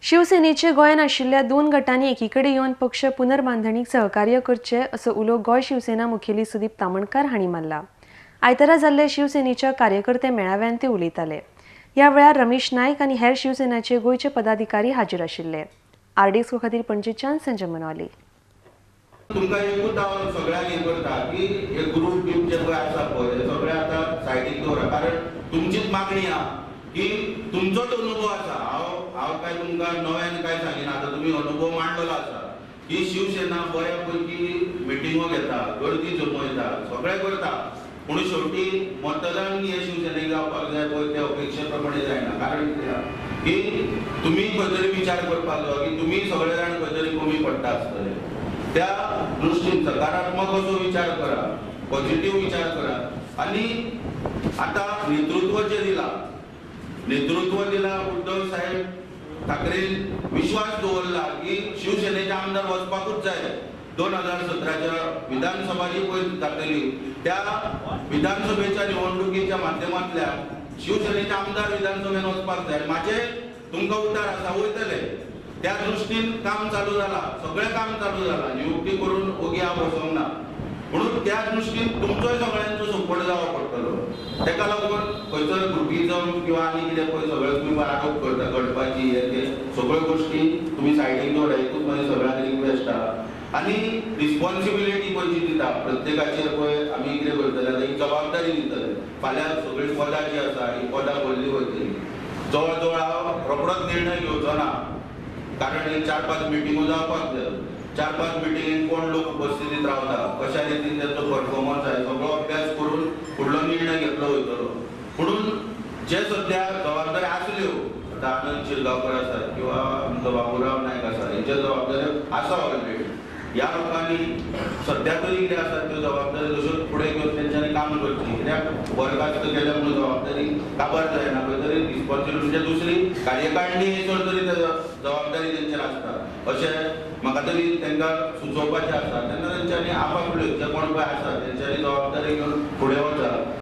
शिवसेनेचे गोंयांत आशिल्ल्या दोन गटांनी एकीकडे येवन पक्ष पुनर्बांधणीक सहकार्य करचे असो उलो गोंय शिवसेना मुखेली सुदीप तामणकार हांणी मारला. आयतारा जाल्ले शिवसेनेच्या कार्यकर्ते मेळाव्यान ते उलयताले. ह्या वेळार रमेश नायक आनी हेर शिवसेनाचे गोंयचे पदाधिकारी हाजीर आशिल्ले. आरडीएक्स खातीर पणजेच्यान संजय मनोली. तुमकां एकूच हांव सगळ्यांक हें करता की हे ग्रूप बीप जे पळय आसा पळय हे सगळे आतां सायडीक दवरा, कारण तुमचीच मागणी आहा की तुमचोच अनुभव आसा. हांव काय तुमकां नव्यान काय सांगिना, आतां तुमी अनुभव मांडलेलो आसा की शिवसेना बऱ्या पैकी मिटिंगो घेता, गर्दी जमयता, सगळें करता, पूण शेवटी मतदान हे शिवसेनेक जावपाक जाय पळय ते अपेक्षे प्रमाणे जायना. कारण कितें की तुमी खंय तरी विचार करपाक जाय की तुमी सगळे जाण खंय तरी कमी पडटा आसतले. त्या दृश्टीन सकारात्मक असो विचार करा, पॉझिटिव्ह विचार करा. आनी आतां नेतृत्व जे दिला, नेतृत्व दिला उद्धव साहेब ठाकरे विश्वास दवरला की शिवसेनेचे आमदार वचपाकूच जाय. 2017च्या विधानसभा जी पळय जातली त्या विधानसभेच्या निवडणुकीच्या माध्यमांतल्यान शिवसेनेचे आमदार विधानसभेन वचपाक जाय. म्हाजे तुमकां उतार आसा वयतले. त्या दृश्टीन काम चालू जाला, सगळें काम चालू जाला, नियुक्ती करून ओगी हांव बसोंक ना. म्हणून त्या दृश्टीन तुमचोय सगळ्यांचो सपोर्ट जावो पडटलो. तेका लागून खंयचोय ग्रुपीजम किंवा आनी कितें पळय सगळें तुमी आरोप करता घडपाची हे ते सगळ्यो गोश्टी तुमी सायडीक दवरा. एकूच मागीर सगळ्यांक रिक्वेस्ट आहा. आनी रिस्पॉन्सिबिलिटी पळय जी दिता प्रत्येकाचेर पळय आमी कितें करतले आतां एक जबाबदारी दितले. फाल्यां सगळीं पदां जी आसा ही पदां भरली वयतली. जवळ जवळ हांव रोखडोच निर्णय घेवचो ना, कारण एक 4-5 मिटिंगो जावपाक जाय. 4-5 मिटिंगेक कोण लोक उपस्थितीत रावता, कशा रितीन तांचो परफॉर्मन्स आसा सगळो अभ्यास करून फुडलो निर्णय घेतलो वयतलो. म्हणून जे सद्या जबाबदारी आसल्यो आतां आनंद शिरगांवकर आसा किंवा आमचो बाबूराव नायक आसा हेंचेर जबाबदारी आसा ऑलरेडी. ह्या लोकांनी सद्या तरी कितें आसा त्यो जबाबदारी तश्योच फुडें घेवन तेंच्यांनी काम करची. कित्याक बरखास्त केल्या म्हणून जबाबदारी काबार जायना, खंय तरी रिस्पॉन्सिबिलिटी म्हणजे दुसरी कार्यकारिणी येसर तरी जबाबदारी तेंचेर आसता अशें म्हाका तरी तांकां सुचोवपाचें आसा. तेन्ना तेंच्यांनी आपापल्यो जे कोण पळय आसा तेंच्यांनी जबाबदारी घेवन फुडें वचा.